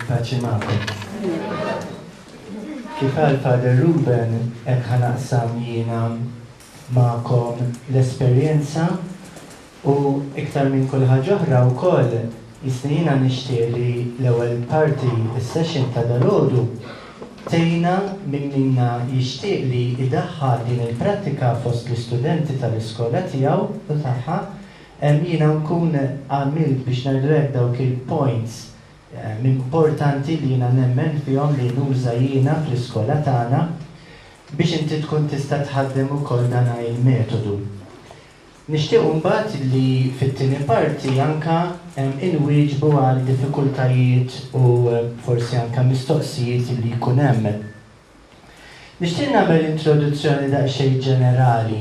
Il-paċi magħkom. Kif qal Father Ruben, hekk ħa naqsam jiena magħkom l-esperjenza u iktar minn kull ħaġa oħra wkoll jisni jiena nixtieq li l-ewwel parti, is-session ta' dalgħodu, tgħinna min minna jixtieq li jdaħħal din il-prattika fost l-istudenti tal-iskola tiegħu u tagħha Jiena nkun għamilt biex ngħidu hekk dawk il-points importanti li jiena nemmen fihom li nuża jiena fl-iskola tagħna biex inti tkun tista' tħaddem ukoll dan il-metodu. Nixtieq imbagħad li fit-tieni parti anke inwieġbu għal diffikultajiet u forsi anke mistoqsijiet li jkun hemm. Nixtieq nagħmel introduzzjoni daqsxejn ġenerali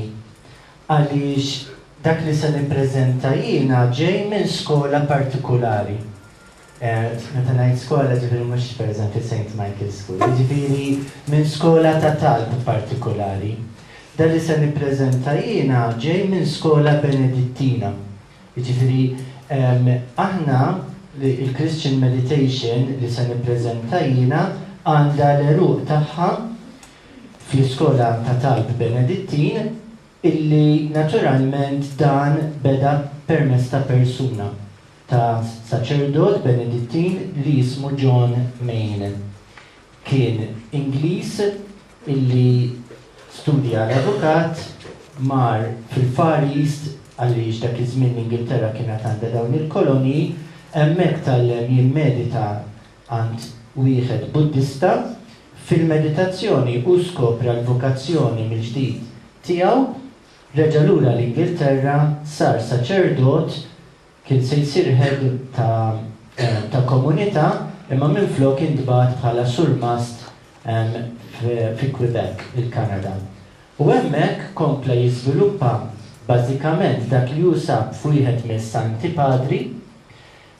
għaliex dak li se nippreżenta jiena ġej minn skola partikulari. Meta ngħid skola ġifieri mhux pereżempju Saint Michael's School, jiġifieri minn skola ta' talb partikulari. Dak li se nippreżenta jiena ġej minn skola Benedittina. Jiġifieri aħna il-Christian Meditation li se nippreżenta jiena għandha l-għeruq tagħha fl-iskola ta' talb Benedittin illi naturalment dan beda permezz ta' persuna, ta' saċerdot Benedittin li jismu John Main. Kien Ingliż illi studja għal avukat, mar fil-Far East għaliex dak iż-żmien l-Ingilterra kienet għandha dawn il-kolonji, hemmhekk tgħallem jimmedita għand wieħed Buddista. Fil-meditazzjoni hu skopra l-vokazzjoni mill-ġdid tiegħu, reġa' lura l-Ingilterra, sar saċerdot, kien se jsir head ta' ta' komunità, imma minflok intbagħat bħala surmast fi Quebec, il-Kanada. U hemmhekk kompla jiżviluppa bażikament dak li hu sab f'wieħed mis-Santi Padri,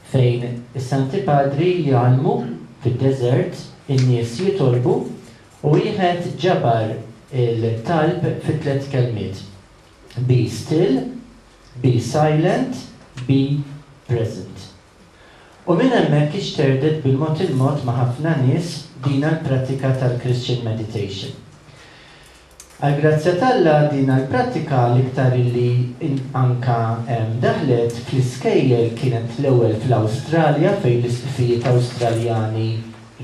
fejn is-Santi Padri jgħallmu fid-deżert in-nies jitolbu u wieħed ġabar il-talb fi tlett kelmiet, Be still, be silent, be present. U minn hemmhekk ixterdet bil-mod il-mod ma' ħafna nies dina l-prattika tal-Christian Meditation. Għall-grazzja t'Alla dina l-prattika l-iktar illi anka daħlet fl-iskejjel kienet l-ewwel fl-Awstralja fejn l-isqfijiet Awstraljani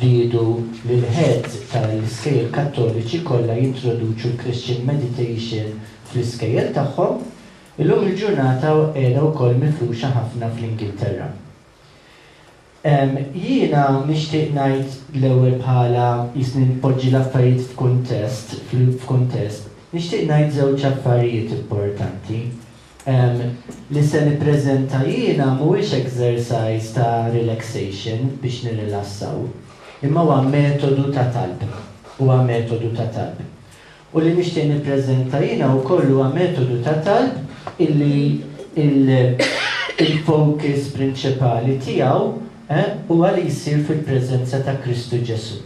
riedu li l-heads tal-iskejjel Kattoliċi kollha jintroduċu l-Christian Meditation fl-iskejjel tagħhom. Illum il-ġurnata qiegħda wkoll mifruxa ħafna fl-Ingilterra. Jiena nixtieq ngħid l-ewwel bħala jisni npoġġi l-affarijiet f'kuntest, f'kuntest, nixtieq ngħid żewġ affarijiet importanti. Li se nippreżenta jiena mhuwiex exercise ta' relaxation biex nirrilassaw, imma huwa metodu ta' talb, huwa metodu ta' talb. U li nixtieq nippreżenta jiena wkoll huwa metodu ta' talb illi il-focus prinċipali tiegħu huwa li jsir fil-preżenza ta' Kristu Ġesù.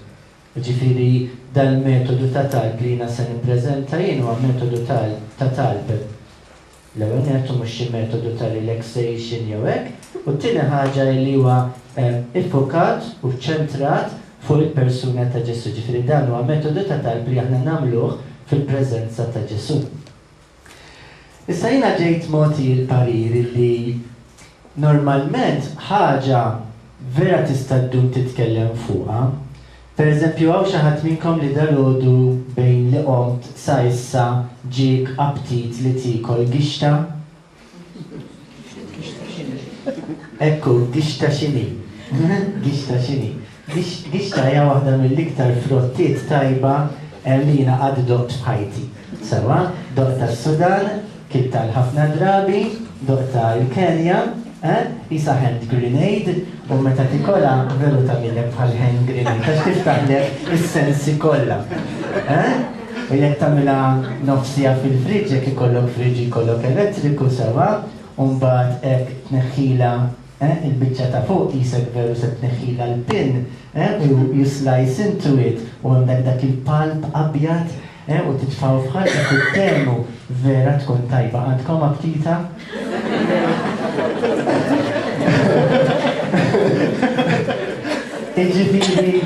Jiġifieri dal-metodu ta' talb li jiena se nippreżenta jien huwa metodu ta' talb L-ewwel nett u mhux xi metodu ta' relaxation jew hekk, u t-tieni ħaġa hi li huwa iffukat u ċċentrat fuq il-persuna ta' Ġesù. Ġifieri dan huwa metodu ta' talb li aħna nagħmluh fil-preżenza ta' Ġesù. Issa jiena ġejt mogħti l-parir illi normalment ħaġa vera tista' ddum titkellem fuqha, Per eżempju, hawn xi ħadd minnkom li dalgħodu bejn li qomt sa issa ġiek aptit li tiekol gixta? Ekku, gixta x'inhi? Gixta x'inhi? Gixta hija waħda mill-iktar frottiet tajba li jiena qatt doqt f'ħajti. Sewwa, doqtha s-Sudan, Kiltha għal ħafna drabi, doqtha l-Kenja, eh, qisha hand grenade u meta tikolha veru tagħmillek bħal hand grenade għax tiftaħlek is-sensi kollha. Eh? U jekk tagħmilha nofs siegħa fil-fridge, jekk ikollok fridge jkollok elettriku sewwa, u mbagħad hekk tneħħilha eh, il-biċċa ta' fuq qisek veru se tneħħilha l-pin, eh, u you slice into it u għandek dak il-pulp abjad Eh, u titfgħu f'ħalqek u ttehmu vera tkun tajba. Għandkom aptita? Jiġifieri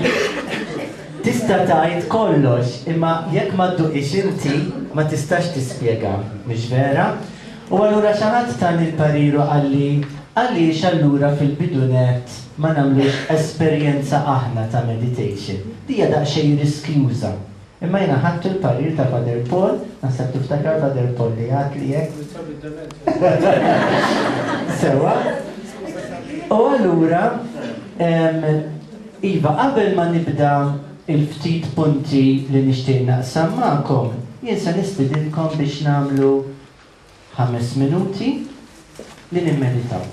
tista' tgħid kollox, imma jekk ma dduqhiex inti ma tistax tispjega, mhux vera? U allura xi ħadd tani l-parir u qalli għaliex allura fil-bidu nett ma nagħmlux esperjenza aħna ta' meditation? Di hija daqsxejn riskjuża. Imma jiena ħadtu l-parir ta' Father Paul, naħseb tiftakar Father Paul li għadtli hekk. Sewwa. U allura, iva, qabel ma nibda l-ftit punti li nixtieq naqsam magħkom, jien se nistidinkom biex nagħmlu ħames minuti li nimmeditaw.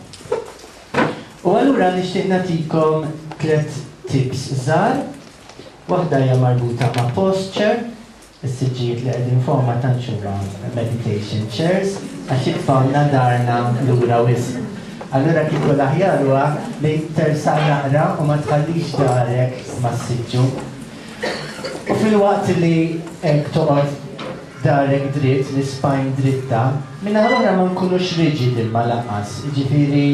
U allura nixtieq nagħtikom tlett tips żgħar. Waħda hija marbuta ma' posture, is-siġġijiet li qegħdin fuqhom ma tantx huma meditation chairs għax jitfgħulna darna lura wisq. Allura kieku l-aħjar huwa li tersaq naqra u ma tħallix darek mas-siġġu. U filwaqt li hekk toqgħod Darek dritt, l-ispine dritta, min-naħa l-oħra ma nkunux riġid imma lanqas, jiġifieri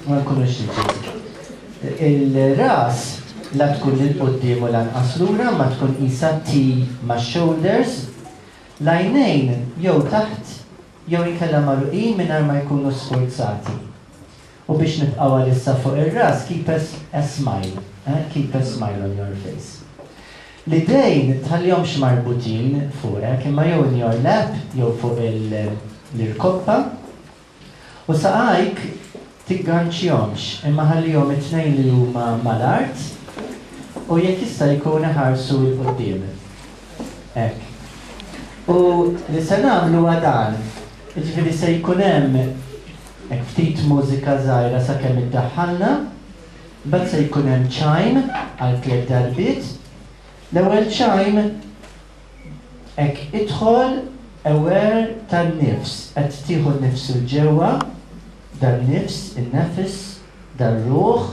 ma nkunux riġid. Il-ras la tkun 'il quddiem u lanqas lura imma tkun qisha T max-shoulders. L-għajnejn jew taħt jew inkella magħluqin mingħajr ma jkunu sfurzati. U biex nibqgħu għalissa fuq ir-ras, keep a a smile, eh, keep a smile on your face. L-idejn tħallihomx marbutin fuqek imma jew in your lap jew fuq l-irkoppa. U saqajk tigganċjhomx imma ħallihom it-tnejn li huma mal-art u jekk jista' jkun iħarsu 'l quddiem. Hekk. U li se nagħmlu huwa dan, jiġifieri se jkun hemm Hekk ftit mużika żgħira sakemm iddaħħalna. Imbagħad se jkun hemm chime għal tlett darbiet. L-ewwel chime hekk idħol aware tan-nifs, qed tieħu n-nifs 'il ġewwa, dan-nifs, in-nefs, dar-ruħ,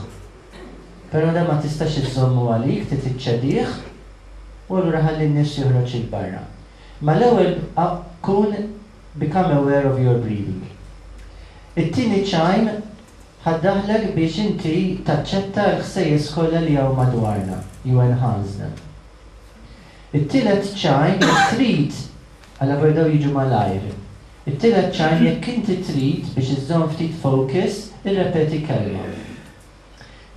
però dan ma tistax iżżommu għalik, trid iċċedih, u allura ħalli n-nifs joħroġ 'il barra. Ma l-ewwel kun Become aware of your breathing. It-tieni chime ħa ddaħħlek biex inti taċċetta l-ħsejjes kollha li hawn madwarna, you enhance them. It-tielet chime jekk trid, allavolja dawn jiġu malajr, it-tielet chime jekk inti trid biex iżżomm ftit focus, irrepeti kelma.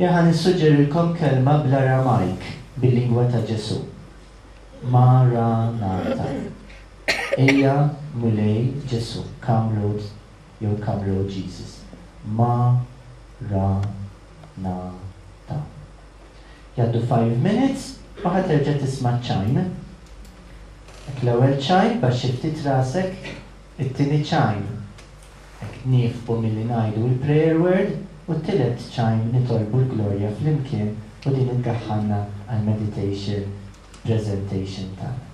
Jien ħa nissuġġerilkom kelma bl-Aramajk, bil-lingwa ta' Ġesù. Maranatha. Ejja Mulej Ġesù, Come Lord jew Come Lord Jesus. Ma ra na tha. Jgħaddu five minutes u ħa terġa' tisma' ċ-chime. Hekk l-ewwel chime baxxi ftit rasek, it-tieni chime hekk niefqu milli ngħidu l-prayer word u t-tielet chime nitolbu l-Glorja flimkien u din iddaħħalna għall-meditation presentation tagħna.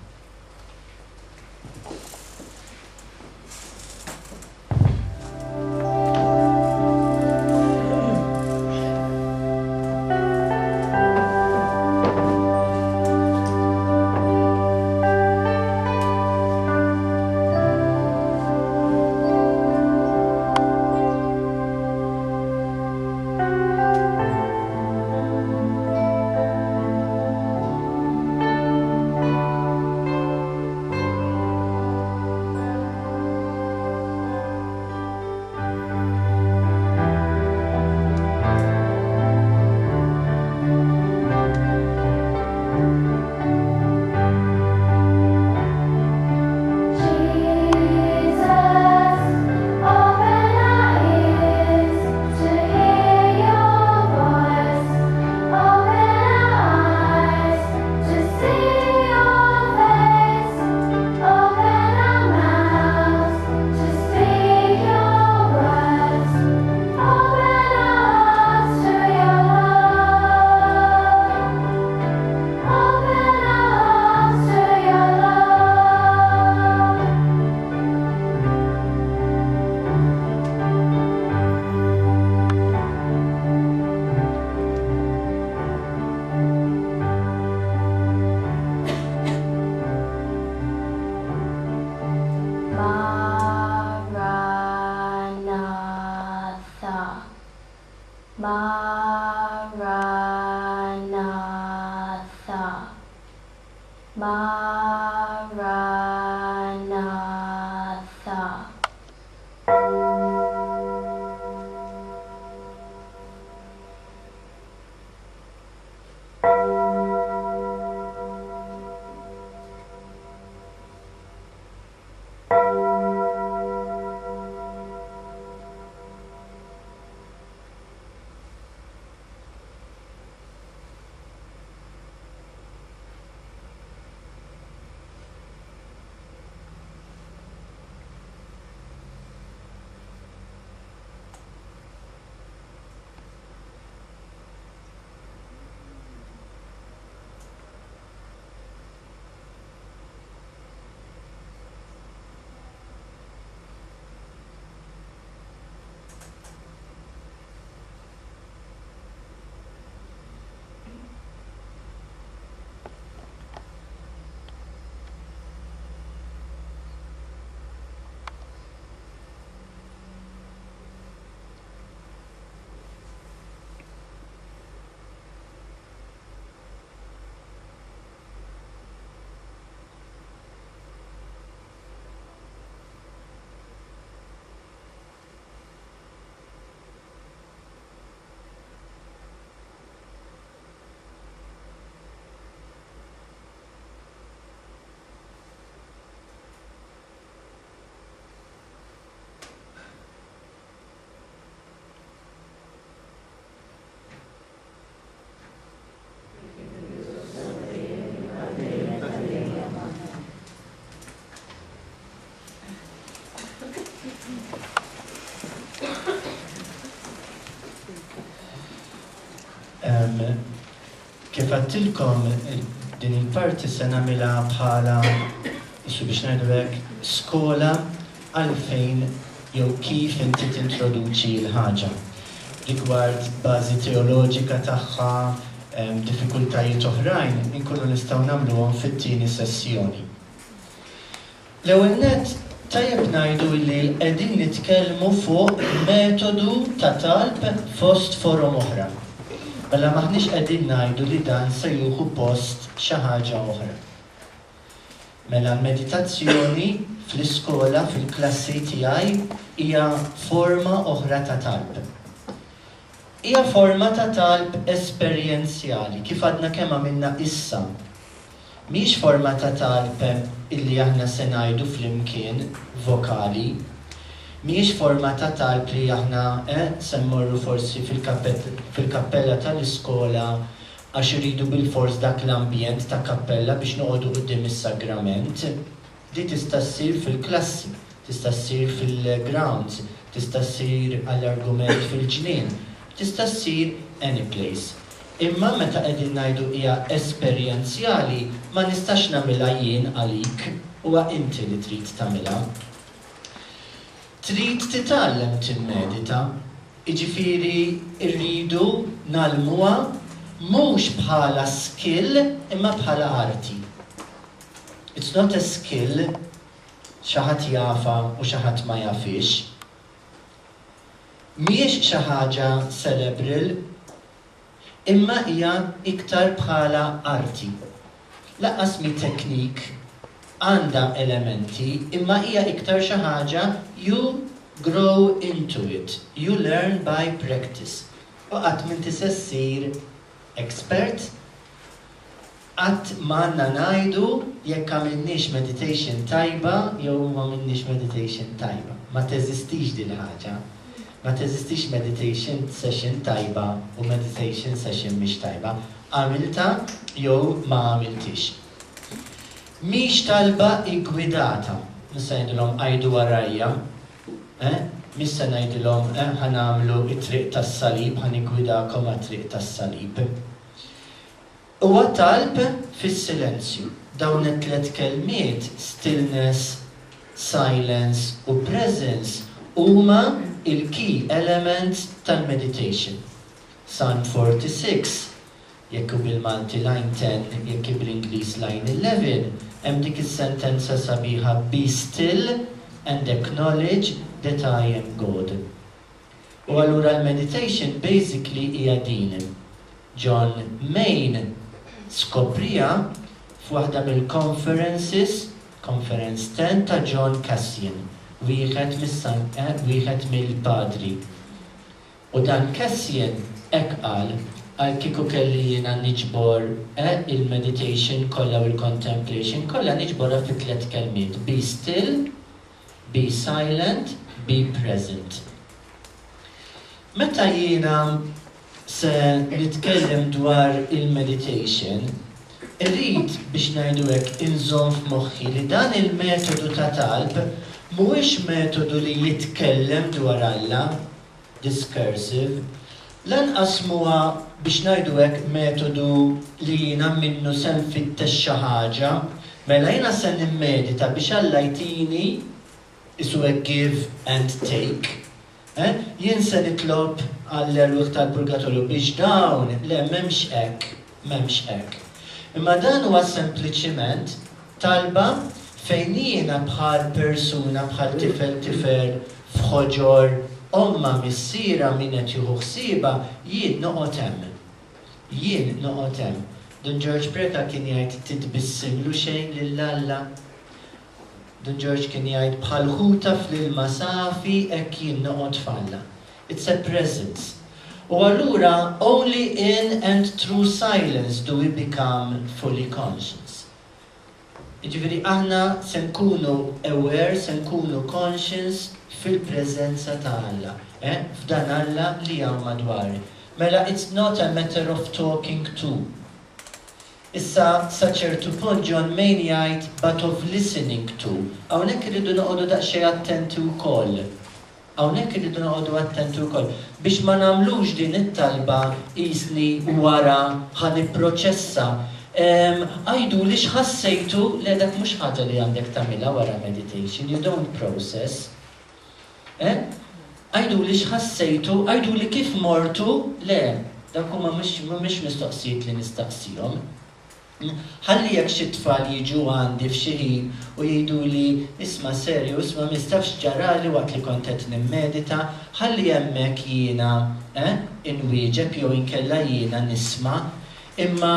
Kif għedtilkom, din il-parti se nagħmilha bħala, issu biex ngħidu hekk, skola għalfejn jew kif inti tintroduċi l-ħaġa. Rigward bażi teoloġika tagħha, diffikultajiet oħrajn, inkunu nistgħu nagħmluhom fit-tieni sessjoni. L-ewwel nett, tajjeb ngħidu illi qegħdin nitkellmu fuq metodu ta' talb fost forom oħra. Mela m'aħniex qegħdin ngħidu li dan se jieħu post xi ħaġa oħra. Mela l-meditazzjoni fl-iskola, fil-klassi tiegħi, hija forma oħra ta' talb. Hija forma ta' talb esperjenzjali, kif għadna kemm għamilna issa. Mhijiex forma ta' talb illi aħna se ngħidu flimkien, vokali. Mhijiex forma ta' talb li aħna, eh, se mmorru forsi fil-kappella tal-iskola għax irridu bilfors dak l-ambjent ta' kappella biex noqogħdu quddiem is-sagrament. Di tista' ssir fil-klassi, tista' ssir fil-grounds, tista' ssir għall-argument fil-ġnien, tista' ssir any place. Imma meta qegħdin ngħidu hija esperjenzjali ma nistax nagħmilha jien għalik, huwa inti li trid tagħmilha. Trid titgħallem timmedita, jiġifieri rridu ngħallmuha mhux bħala skill imma bħala arti. It's not a skill, xi ħadd jafha u xi ħadd ma jafhiex. Mhijiex xi ħaġa cerebral, imma hija iktar bħala arti. Lanqas mhi technique, għandha elementi, imma hija iktar xi ħaġa you grow into it, you learn by practice. U qatt m'inti se ssir expert. Qatt m'għandna ngħidu jekk għamilniex meditation tajba jew m'għamilniex meditation tajba. Ma teżistix dil-ħaġa. Ma teżistix meditation session tajba u meditation session mhix tajba. Għamiltha jew ma għamilthiex. Mhix talba iggwidata. Mhux se ngħidilhom għidu warajja. Eh? Mhix se ngħidilhom eh ħa nagħmlu t-triq tas-salib, ħa niggwidakom għat-triq tas-salib. Huwa talb fis-silenzju. Dawn it-tlett kelmiet, stillness, silence u presence, huma l-key elements tal-meditation. Psalm 46, jekk hu bil-Malti line 10, jekk hi bl-Ingliż line 11, hemm dik is-sentenza sabiħa be still and acknowledge that I am God. U allura l-meditation basically hija din. John Main skopriha f'waħda mill-conferences, Conference 10 ta' John Cassian. wieħed mis-San wieħed mill-Padri. U dan Cassian hekk qal, qal kieku kelli jiena niġbor eh il-meditation kollha u l-contemplation kollha niġborha fi tlett kelmiet, be still, be silent, be present. Meta jiena se nitkellem dwar il-meditation, irrid, biex ngħidu hekk, inżomm f'moħħi li dan il-metodu ta' talb mhuwiex metodu li jitkellem dwar Alla, discursive, lanqas m'huwa, biex ngħidu hekk, metodu li jiena minnu se nfittex xi ħaġa, mela jiena se nimmedita biex Alla jtini, qisu hekk give and take. Eh? Jien se nitlob għall-erwieħ tal-purgatorju biex dawn, le m'hemmx hekk, m'hemmx hekk. Imma dan huwa sempliċiment talba fejn jiena bħal persuna, bħal tifel tifel f'ħoġor ommha, missierha, min qed jieħu ħsiebha, jien noqgħod hemm. Jien noqgħod hemm. Dun Ġorġ Preca kien jgħid titbissimlu xejn lil Alla. Dun Ġorġ kien jgħid bħal ħuta fl-ilma safi hekk jien noqgħod f'Alla. It's a presence. U allura only in and through silence do we become fully conscious. Jiġifieri aħna se nkunu aware, se nkunu conscious fil-preżenza ta' Alla, eh, f'dan Alla li hawn madwari. Mela it's not a matter of talking to. Issa sa ċertu punt John Main jgħid but of listening to. Hawnhekk irridu noqogħdu daqsxejn attenti wkoll. Hawnhekk irridu noqogħdu attenti wkoll biex ma nagħmlux din it-talba qisni wara ħa nipproċessa. Ehm, għiduli x'ħassejtu, le dak mhux ħaġa li għandek tagħmilha wara meditation, you don't process. Eh? Għiduli x'ħassejtu, għiduli kif mortu, le, dawk huma mhux mhumiex mistoqsijiet li nistaqsihom. Ħalli jekk xi tfal jiġu għandi f'xi ħin u jgħiduli, isma' sir jew isma' miss taf x'ġarali waqt li kont qed nimmedita, ħalli hemmhekk jiena, eh, inwieġeb jew inkella jiena nisma'. Imma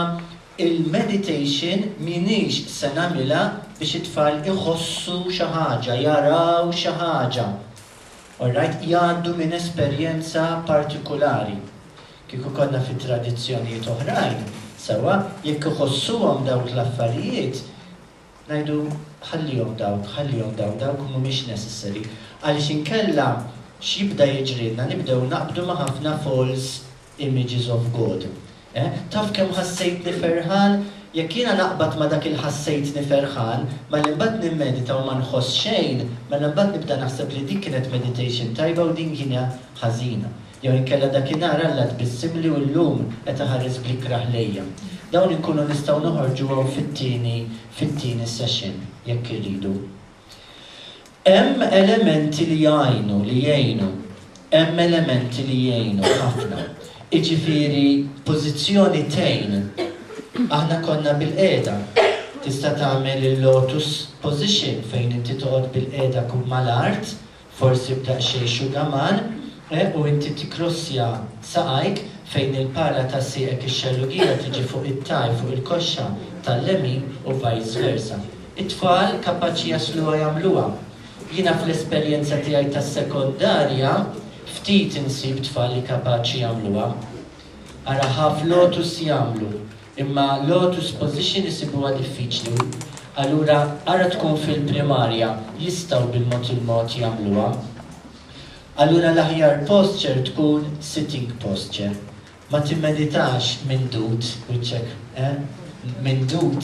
il-meditation m'iniex se nagħmilha biex it-tfal iħossu xi ħaġa, jaraw xi ħaġa. Alright, jgħaddu minn esperjenza partikulari. Kieku konna fi tradizzjonijiet oħrajn, sewwa, jekk iħossuhom dawk l-affarijiet, ngħidu ħallihom dawk, ħallihom dawk, dawk mhumiex necessary. Għaliex inkella x'jibda jiġrilna, nibdew naqbdu ma' ħafna false images of God. Eh? Taf kemm ħassejtni ferħan? Jekk jiena naqbad ma' dak il-ħassejtni ferħan, malli mbagħad nimmedita u ma nħoss xejn, mela mbagħad nibda naħseb li dik kienet meditation tajba u din kienet ħażina. Jew inkella dakinhar Alla tbissimli u llum qed iħares bl-ikrah lejja. Dawn inkunu nistgħu noħorġuhom fit-tieni fit-tieni session jekk irridu. Hemm elementi li jgħinu, li jgħinu. Hemm elementi li jgħinu ħafna. Iġifieri pożizzjoni tgħin. Aħna konna bilqiegħda. Tista' tagħmel il-lotus position fejn inti toqgħod bilqiegħda mal-art, forsi b'daqsxejn xugaman, eh, u inti tikkrossja saqajk fejn il-pala ta' sieqek ix-xellugija tiġi fuq it-thigh, fuq il-koxxa tal-lemin u vice versa. It-tfal kapaċi jasluha jagħmluha. Jiena fl-esperjenza tiegħi tas-sekondarja ftit insib tfal li kapaċi jagħmluha. Ara half lotus jagħmlu, imma lotus position isibuha diffiċli. Allura ara tkun fil-primarja jistgħu bil-mod il-mod jagħmluha. Allura l-aħjar posture tkun sitting posture. Ma timmeditax mindud wiċċek, eh? Mindud,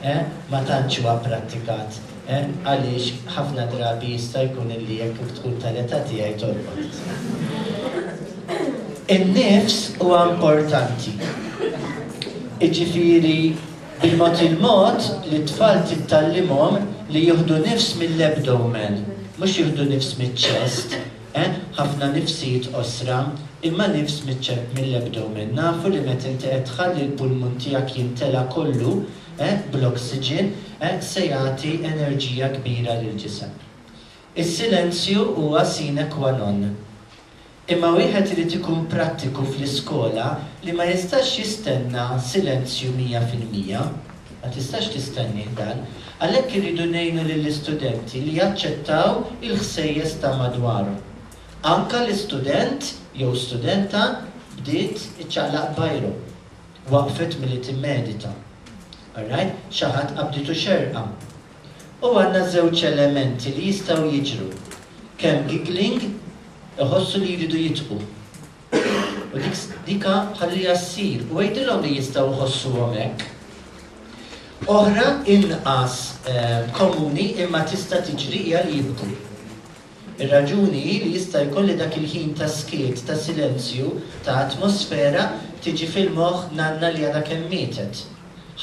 eh? Ma tantx huwa pprattikat, eh? Għaliex ħafna drabi jista' jkun illi jekk tkun tal-età tiegħi torqod. In-nifs huwa importanti. Iġifieri bil-mod il-mod li t-tfal titgħallimhom li jieħdu nifs mill-abdomen, mhux jieħdu nifs miċ-chest. Eh, ħafna nifsijiet qosra, imma nifs miċ-ċerp mill-abdomen. Nafu li meta inti qed tħalli l-pulmun tiegħek jimtela kollu, eh, bl-oxygen, eh, se jagħti enerġija kbira lill-ġisem. Is-silenzju huwa sine qua non. Imma wieħed irid ikun prattiku fl-iskola li ma jistax jistenna silenzju 100%. Ma tistax tistennih dan. Għalhekk irridu ngħinu lill-istudenti li jaċċettaw il-ħsejjes ta' madwarhom. Anka l-istudent jew studenta bdiet iċċaqlaq bajru. Waqfet milli timmedita. Alright? Xi ħadd qabditu xerqa. U għandna żewġ elementi li jistgħu jiġru. Kemm giggling, iħossu li jridu jidħku. U dik dika ħalliha ssir u għidilhom li jistgħu jħossuhom hekk. Oħra inqas komuni imma tista' tiġri hija li jibku. Ir-raġuni hi li jista' jkun li dak il-ħin ta' skiet, ta' silenzju, ta' atmosfera tiġi fil-moħħ nanna li għadha kemm mietet,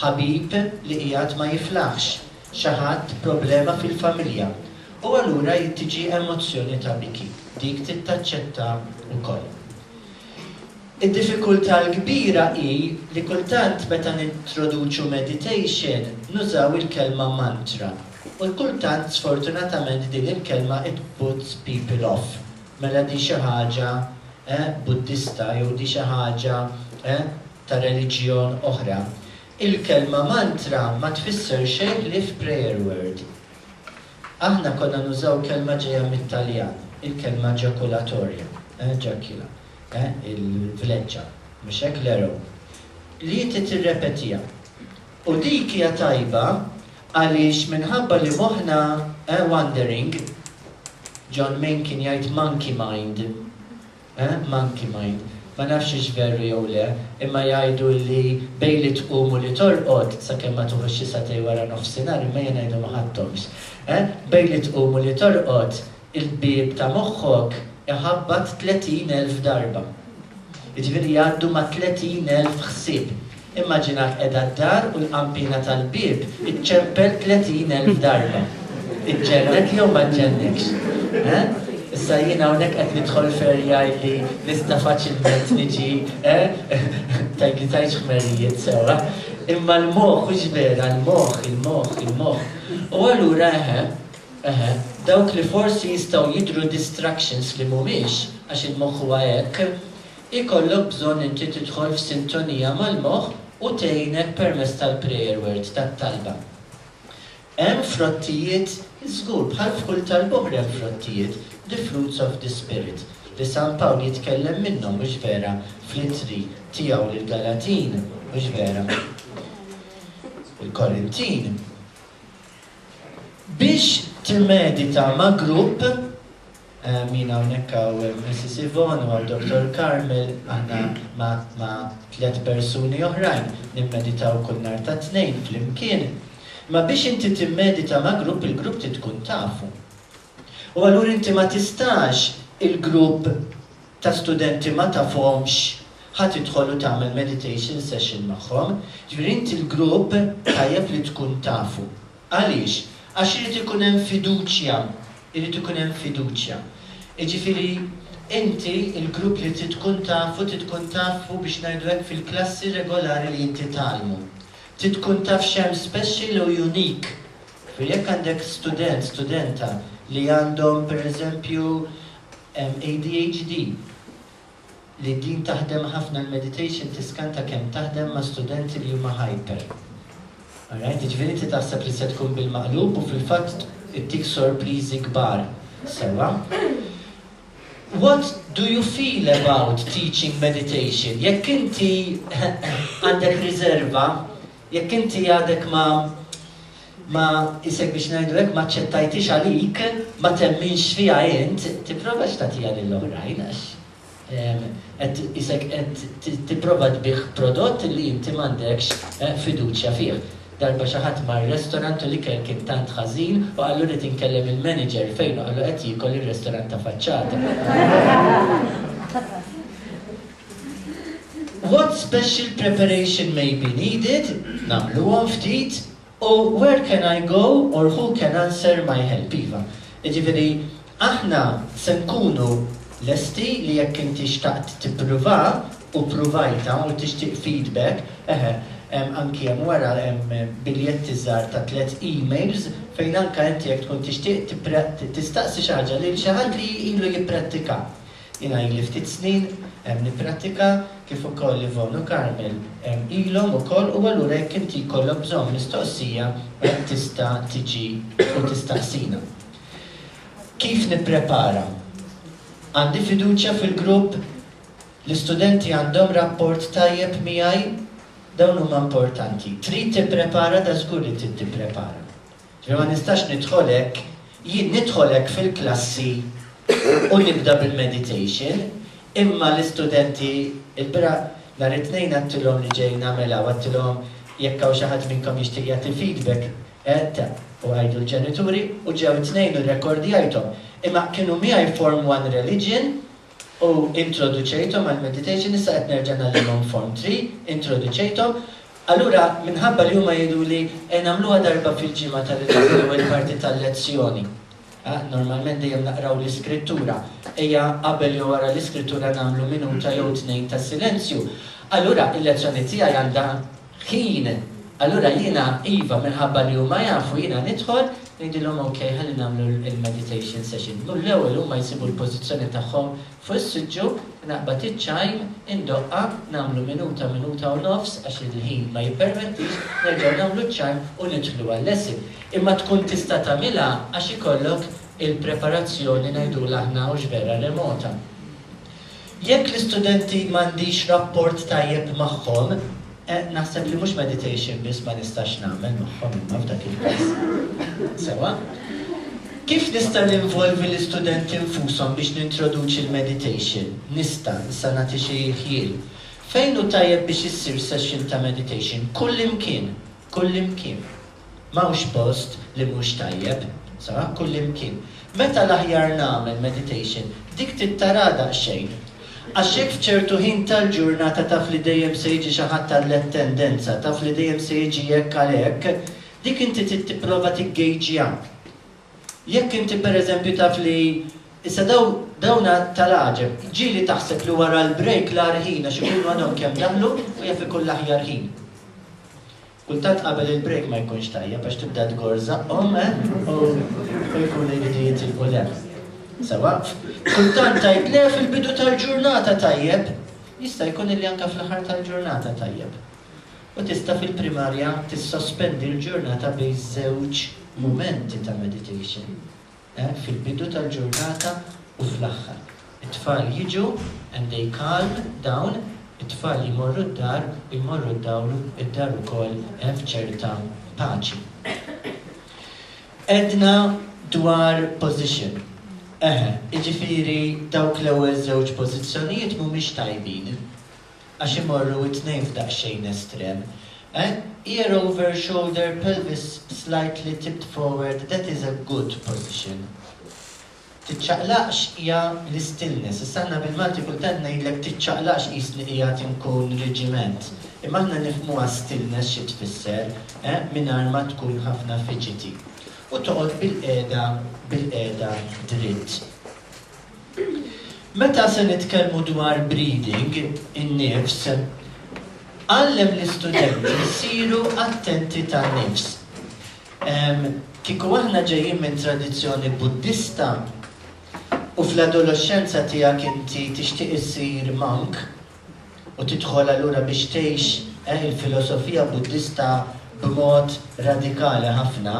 ħabib li qiegħed ma jiflaħx, xi ħadd problema fil-familja u allura tiġi emozzjoni ta' biki. Dik trid taċċetta wkoll. Id-diffikultà l-kbira hi li kultant meta nintroduċu meditation nużaw il-kelma mantra u kultant sfortunatament din il-kelma it puts people off. Mela di xi ħaġa eh Buddista jew di xi ħaġa eh ta' reliġjon oħra. Il-kelma mantra ma tfisser xejn ħlief prayer word. Aħna konna nużaw kelma ġejja mit-Taljan, il-kelma ġakulatoria, eh, ġakula, eh, il-vleġġa, mhux hekk, l-arrow, li inti tirrepetiha. U dik hija tajba għaliex minħabba li moħħna, eh, wandering, John Main kien jgħid monkey mind, Eh, monkey mind. Ma nafx hix veru jew le, imma jgħidu li bejn li tqum u li torqod, sakemm ma tuħux xi sagħtejn wara nofsinhar, imma jien ngħidu ma ħadthomx. Eh, bejn li tqum u li torqod, il-bieb ta' moħħok iħabbat 30,000 darba. Jiġifieri jgħaddu ma' 30,000 ħsieb. Immaġinak qiegħda d-dar u l-qanpiena tal-bieb iċċempel 30,000 darba. Iġġennek jew ma ġġennekx? Eh? Issa jien hawnhekk qed nidħol f'erja li nista' faċilment niġi, eh? Tgħidli tgħidx ħmerijiet sewwa. Imma l-moħħ hux vera, l-moħħ, il-moħħ, il-moħħ. U allura eħe, eħe, dawk li forsi jistgħu jidhru distractions li mhumiex, għax il-moħħ huwa hekk, Ikollok bżonn inti tidħol f'sintonija mal-moħħ u tgħinek permezz tal-prayer word, tat-talba. Hemm frottijiet, żgur, bħal f'kull talba oħra hemm frottijiet, the fruits of the spirit, li San Pawl jitkellem minnhom, mhux vera, fl-ittri tiegħu lill-Galatin, mhux vera, il-Korintin. Biex timmedita ma' grupp, Min hawnhekk hawn Mrs Yvonne u hawn Dottor Carmel, aħna ma' ma' tlett persuni oħrajn nimmeditaw kull nhar ta' Tnejn flimkien. Imma biex inti timmedita ma' grupp, il-grupp trid tkun tafu. U allura inti ma tistax il-grupp ta' studenti ma tafhomx ħa tidħol u tagħmel meditation session magħhom. Jiġifieri inti l-grupp tajjeb li tkun tafu. Għaliex? Għax irid ikun hemm fiduċja. Irid ikun hemm fiduċja. Jiġifieri, inti, il-grupp li trid tkun tafu, trid tkun tafu biex ngħidu hekk fil-klassi regolari li inti tgħallmu. Trid tkun taf x'hemm special u unique. Jiġifieri jekk għandek student, studenta li għandhom pereżempju ADHD, li din taħdem ħafna l-meditation tiskanta kemm taħdem ma' studenti li huma hyper. Alright? Jiġifieri inti taħseb li se tkun bil-maqlub u fil-fatt ittik sorpriżi kbar. Sewwa? What do you feel about teaching meditation? Jekk inti għandek riserva, jekk inti għadek ma ma isek biex ngħidu hekk ma aċċettajtix għalik, ma temminx fiha int, tipprovax tagħtiha lill-oħrajn għax qed isek qed tipprova tbigħ prodott li inti m'għandekx fiduċja fih. Darba xi ħadd mar restaurant u l-ikel kien tant ħażin u qallu rrid inkellem il-manager fejn u qallu qed jiekol ir-restaurant ta' faċċata. What special preparation may be needed? Nagħmluhom ftit. U where can I go or who can answer my help? Iva. Jiġifieri, aħna se nkunu lesti li jekk inti xtaqt tippruva u ppruvajtha u tixtieq feedback, eħe, hemm anki hemm wara hemm biljetti żgħar ta' tlett emails fejn anke inti jekk tkun tixtieq tistaqsi xi ħaġa lil xi ħadd li ilu jipprattika. Jiena ili ftit snin nipprattika kif ukoll Yvonne u Carmel ilhom ukoll u allura jekk inti jkollok bżonn mistoqsija tista' tiġi u tistaqsina. Kif nipprepara? Għandi fiduċja fil-grupp? L-istudenti għandhom rapport tajjeb miegħi? Dawn huma importanti. Trid tipprepara? Dażgur li trid tipprepara. Ġifieri ma nistax nidħol hekk, jien nidħol hekk fil-klassi u nibda bil-meditation, imma l-istudenti, il-bieraħ, nhar it-Tnejn għedtilhom li ġej nagħmel hawn, għedtilhom jekk hawn xi ħadd minnkom jixtieq jagħti feedback, eh, u għidu l-ġenituri, u ġew it-tnejn u rrekordjajthom. Imma kienu miegħi Form One Religion, U introduċejthom għall-meditation, issa qed nerġa' ngħallimhom Form 3, introduċejthom. Allura, minħabba li huma jgħiduli, eh nagħmluha darba fil-ġimgħa tal-inqas l-ewwel parti tal-lezzjoni. Ah, normalment dejjem naqraw l-iskrittura. Ejja qabel jew wara l-iskrittura nagħmlu minuta jew tnejn ta' silenzju. Allura, il-lezzjoni tiegħi għandha ħin. Allura jiena, iva, minħabba li huma jafu, jiena nidħol, ngħidilhom ok, ħalli nagħmlu l-meditation session. Mill-ewwel huma jsibu l-pożizzjoni tagħhom fuq is-siġġu, naqbad iċ-chime, indoqqha, nagħmlu minuta, minuta u nofs, għax il-ħin ma jippermettix, nerġgħu nagħmlu ċ-chime u nidħlu għal-lesson. Imma tkun tista' tagħmilha għax ikollok il-preparazzjoni ngħidulha aħna hux vera remota. Jekk l-istudenti m'għandix rapport tajjeb magħhom, eh, naħseb li mhux meditation biss ma nistax nagħmel magħhom imma f'dak il-każ. Sewwa? Kif nista' ninvolvi l-istudenti nfushom biex nintroduċi l-meditation? Nista', issa nagħti xi ħjiel. Fejn hu tajjeb biex issir session ta' meditation? Kullimkien. Kullimkien. M'hawnx post li mhux tajjeb, sa, kullimkien. Meta l-aħjar nagħmel meditation, dik trid taraha daqsxejn. Għax jekk f'ċertu ħin tal-ġurnata taf li dejjem se jiġi xi ħadd għall-attendenza, taf li dejjem se jiġi hekk għal hekk, dik inti trid tipprova tiggejġja. Jekk inti pereżempju taf li Issa daw dawna tal-għaġeb, ġieli taħseb li wara l-break l-agħar ħin għax ikunu għadhom kemm daħlu u jaf ikun l-aħjar ħin. Kultant qabel il-break ma jkunx tajjeb għax tibda tgorr żaqqhom, eh, u jkunu jridu jitilqu 'l hemm. Sewwa? Kultant tgħid le fil-bidu tal-ġurnata tajjeb, jista' jkun illi anke fl-aħħar tal-ġurnata tajjeb. U tista' fil-primarja tissospendi l-ġurnata bejn żewġ mumenti ta' meditation. Fil-bidu tal-ġurnata u fl-aħħar. It-tfal jiġu and they calm down, it-tfal jmorru d-dar u jmorru d-dawl id-dar ukoll f'ċerta paċi. Għedna dwar position. Eħe, jiġifieri dawk l-ewwel żewġ pożizzjonijiet mhumiex tajbin. Għax imorru it-tnejn f'daqsxejn estrem. Eh? Ear over shoulder, pelvis slightly tipped forward, that is a good position. Tiċċaqlaqx hija l-istillness. Issa aħna bil-Malti kultant ngħidlek tiċċaqlaqx qisni qiegħed inkun reġiment. Imma aħna nifhmuha stillness xi tfisser, eh, mingħajr ma tkun ħafna fidgety. U toqgħod bilqiegħda bilqiegħda dritt. Meta se nitkellmu dwar breathing, in-nifs, għallem l-istudenti jsiru attenti tan-nifs. Kieku aħna ġejjin minn tradizzjoni Buddista u fl-adoloxxenza tiegħek inti tixtieq issir monk u tidħol allura biex tgħix il-filosofija Buddista b'mod radikali ħafna,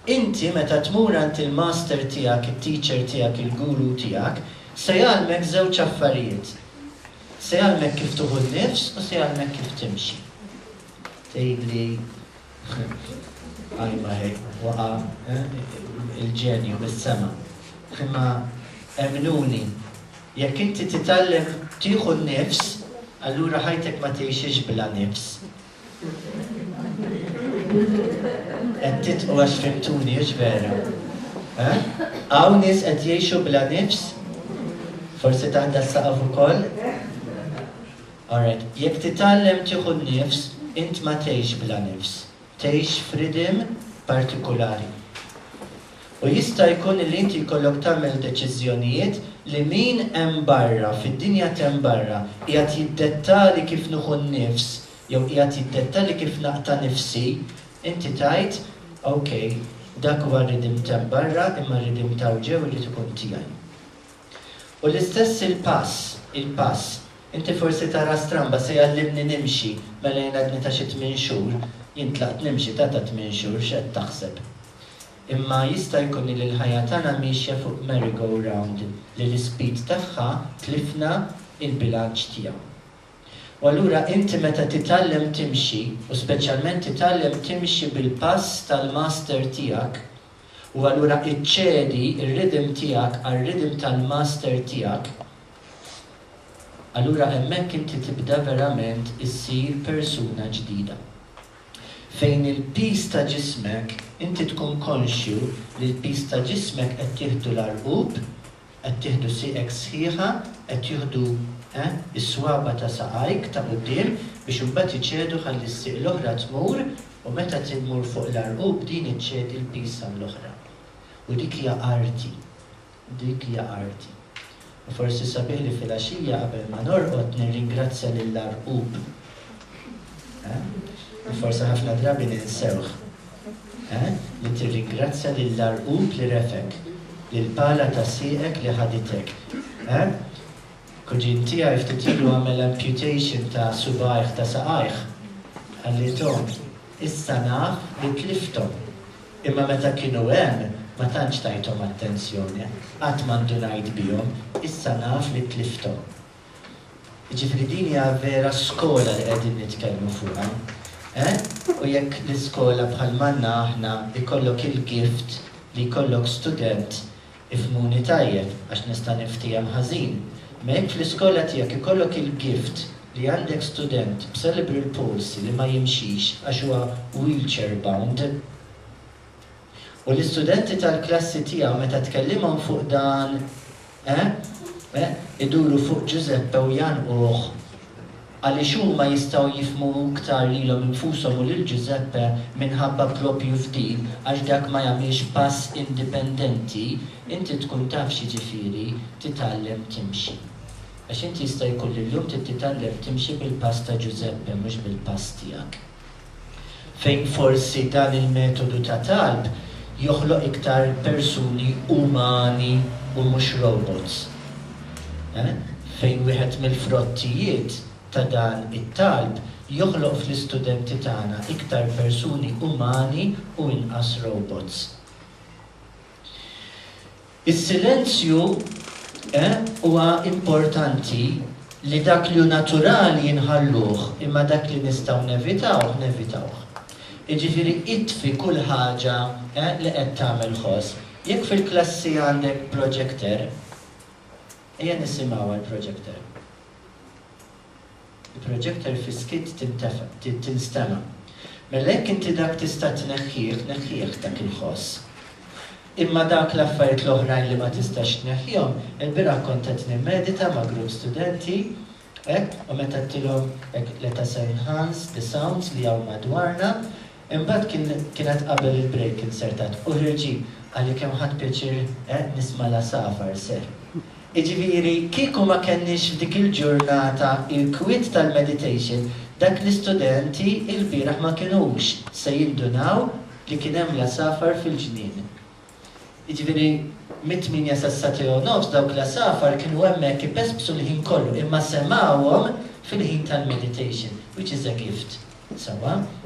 Inti meta tmur għand il-master tiegħek, it-teacher tiegħek, il-guru tiegħek, se jgħallmek żewġ affarijiet. Se jgħallmek kif tieħu n-nifs u se jgħallmek kif timxi. Tgħidli, Ajma hekk, waqa' il-ġenju mis-sema. Imma emmnuni, jekk inti titgħallem tieħu n-nifs, allura ħajtek ma tgħixhiex bla nifs. Qed titqu għax fhimtuni, hux vera? Eh? Hawn nies qed jgħixu bla nifs? Forsi taħt das-saqaf ukoll? Alright, jekk titgħallem tieħu n-nifs, int ma tgħix bla nifs. Tgħix f'rhythm partikulari. U jista' jkun li inti jkollok tagħmel deċiżjonijiet li min hemm barra, fid-dinja t'hemm barra, qiegħed jiddettali kif nieħu n-nifs jew qiegħed jiddettali kif naqta' nifsi, inti tgħid, ok, dak huwa r-rhythm t'hemm barra imma r-rhythm t'hawn ġew irid ikun tiegħi. U l-istess il-pass, il-pass. Inti forsi tara stramba se jgħallimni nimxi, mela jien għadni ta' xi tminn xhur, jien tlaqt nimxi ta' ta' tminn xhur, x'qed taħseb? Imma jista' jkun li l-ħajja tagħna miexja fuq merry-go-round li l-ispeed tagħha tlifna il-bilanċ tiegħu. U allura inti meta titgħallem timxi, u speċjalment titgħallem timxi bil-pass tal-master tiegħek, u allura iċċedi r-rhythm tiegħek għar-rhythm tal-master tiegħek, allura hemmhekk inti tibda verament issir persuna ġdida. Fejn il-piż ta' ġismek, inti tkun konxju li l-piż ta' ġismek qed tieħdu l-għarqub, qed tieħdu sieqek sħiħa, qed jieħdu, eh, is-swaba' ta' saqajk ta' quddiem biex imbagħad iċedu ħalli s-sieq l-oħra tmur u meta tmur fuq l-għarqub din iċċedi l-piż għall-oħra. U dik hija arti. Dik hija arti. U forsi sabiħ li filgħaxija qabel ma norqod nirringrazzja lill-għarqub. Eh? Li forsi ħafna drabi ninsewh. Eh? Li tirringrazzja lill-għarqub li refek, lill-pala ta' sieqek li ħaditek. Eh? Kuġin tiegħi ftit ilu għamel amputation ta' subgħajh ta' saqajh. Qalli Tom, issa naf li tlifthom. Imma meta kienu hemm, ma tantx tajthom attenzjoni, qatt ma ndunajt bihom, issa naf li tlifthom. Jiġifieri din hija vera skola li qegħdin nitkellmu fuqha. Eh? U jekk l-iskola bħal m'għandna aħna jkollok il-gift li jkollok student, ifhmuni tajjeb għax nista' niftiehem ħażin, imma jekk fl-iskola tiegħek ikollok il-gift li għandek student b'cerebral palsy li ma jimxix għax huwa wheelchair bound, u l-istudenti tal-klassi tiegħu meta tkellimhom fuq dan, eh, eh, iduru fuq Giuseppe u jgħannquh għaliex huma jistgħu jifhmu iktar lilhom infushom u lil Giuseppe minħabba proprju f'din għax dak ma jagħmilx pass indipendenti, inti tkun taf x'jiġifieri titgħallem timxi. Għax inti jista' jkun li llum trid titgħallem timxi bil-pass ta' Giuseppe mhux bil-pass tiegħek. Fejn forsi dan il-metodu ta' talb joħloq iktar persuni umani u mhux robots. Eh? Fejn wieħed mill-frottijiet ta' dan it-talb joħloq fl-istudenti tagħna iktar persuni umani u inqas robots. Is-silenzju huwa importanti li dak li hu naturali nħalluh imma dak li nistgħu nevitawh, nevitawh. Jiġifieri itfi kull ħaġa li qed tagħmel ħoss. Jekk fil-klassi għandek projector, ejja nisimgħu għall-projector. Il-projector fis-skiet tintefa', tinstema'. Mela jekk inti dak tista' tneħħih, neħħih dak il-ħoss. Imma dawk l-affarijiet l-oħrajn li ma tistax tneħħihom, ilbieraħ kont qed nimmedita ma' grupp studenti, hekk, u meta għedtilhom hekk let us enhance the sounds li hawn madwarna, imbagħad kien kienet qabel il-break insertat u ħirġin, qalli kemm ħadt pjaċir eh nisma' l-għasafar, sir. Jiġifieri, kieku ma kenniex f'dik il-ġurnata il-kwiet tal-meditation, dak l-istudenti ilbieraħ ma kinux se jindunaw li kien hemm l-għasafar fil-ġnien. Jiġifieri, mit-tmienja sas-sagħtej u nofs dawk l-għasafar kienu hemmhekk ipespsu l-ħin kollu, imma semgħuhom fil-ħin tal-meditation, which is a gift. Sewwa?